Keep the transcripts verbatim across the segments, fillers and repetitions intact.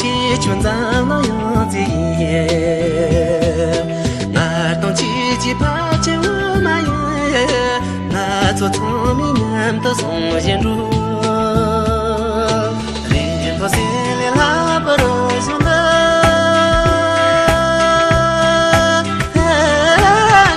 ཁྱོད་འཛམ་གླིང་ཡང་རྩེ་ཡིན། ང་དང་ཁྱེད་ཀྱི་ཕ་ཆེན་འོ་མ་ཡིན། ང་ཚོ་ཚང་མས་མཉམ་དུ་ཟུང་བཞིན་འགྲོ། རིང་ཐོག་སེ་ལེ་ལྷག་པར་བཞུགས་འདུག་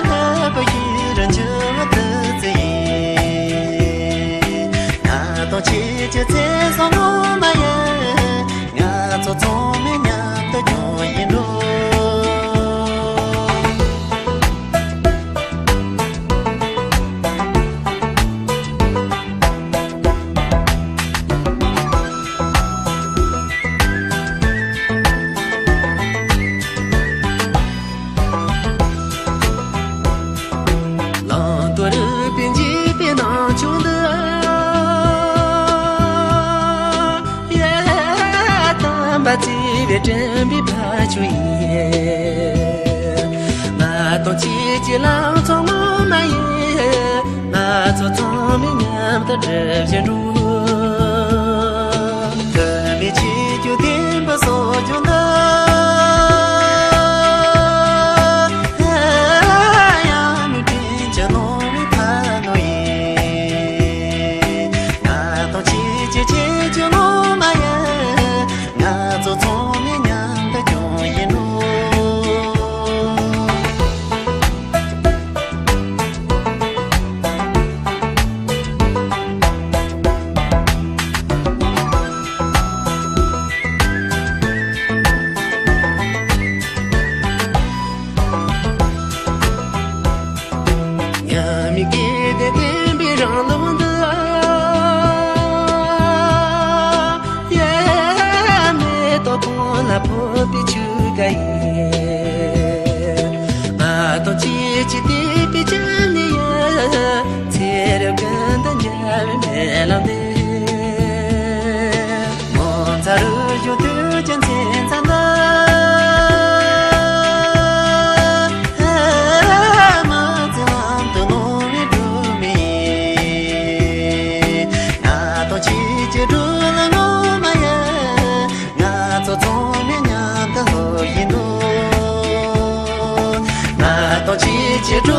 ང་བུ་ཡུལ་རང་ཆུ་བ་དུ་རྩེ་ཡིན། ང་དང་ཁྱེད་ཀྱི་ཚེ་སྲོག་ངོ་མ་ཡིན། ང་ཚོ་ཚང་མས་མཉམ་དུ་སྐྱོང་ཡིན་འགྲོ། ལང་དུ་རུ་པིན་གྱི་པི་ནང་ཆུང་དུ། ཡ་དམ་པ་བརྩེ་བའི་དྲན་པའི་ཕ་ཆུ་ཡིན། ང་དང་ཁྱེད་ཀྱི་ལང་ཚོ་ངོ་མ་ཡིན། ང་ཚོ་ཚང་མས་མཉམ་དུ་སྒྲུབ་བཞིན་འགྲོ། དུ་མའི་ཆེ་རྒྱུ་བདེན་པ་གསོ་རྒྱུ་འདི། ཡང་མི་དྲན་ཅི་ནོར་བའི་ཕ་ནོར་ཡིན། ང་དང་ཁྱེད་ཀྱི་ཆེ་རྒྱུ་ངོ་མ་ཡིན། ང་ཚོ་ཚང་མས་མཉམ་དུ་སྐྱོང་ཡིན་ནོ། ཉམས་མི་དགེ་ལྡན་བསྟན་པའི་རང་ལུགས་འདི། ཡ་མེ་ཏོག་གོང་ལ་ཕོག་པའི་ཆུ་ཀ་ཡིན། ང་དང་ཁྱེད་ཀྱི་བསྟན་པའི་ཆུ་ནི་ཡ། ཚེ་རབས་ཀུན་ཏུ་འབྱལ་བའི་སྨོན་ལམ་འདི། ངོ་མཚར་རུ་བཞུགས་དུས་ཀྱི་མཚན་ཚ་འདི། མ་བརྩི་ལམ་དུ་ནོར་བའི་སྒྲོན་མེ་ཡིན། ང་དང་ཁྱེད་ཀྱི་སྒྲོན་ལ་ངོ་མ་ཡིན། ང་ཚོ་ཚང་མས་མཉམ་དུ་ལྷོད་ཡིན་འདུག་ང་དང་ཁྱེད་ཀྱི་སྒྲོན།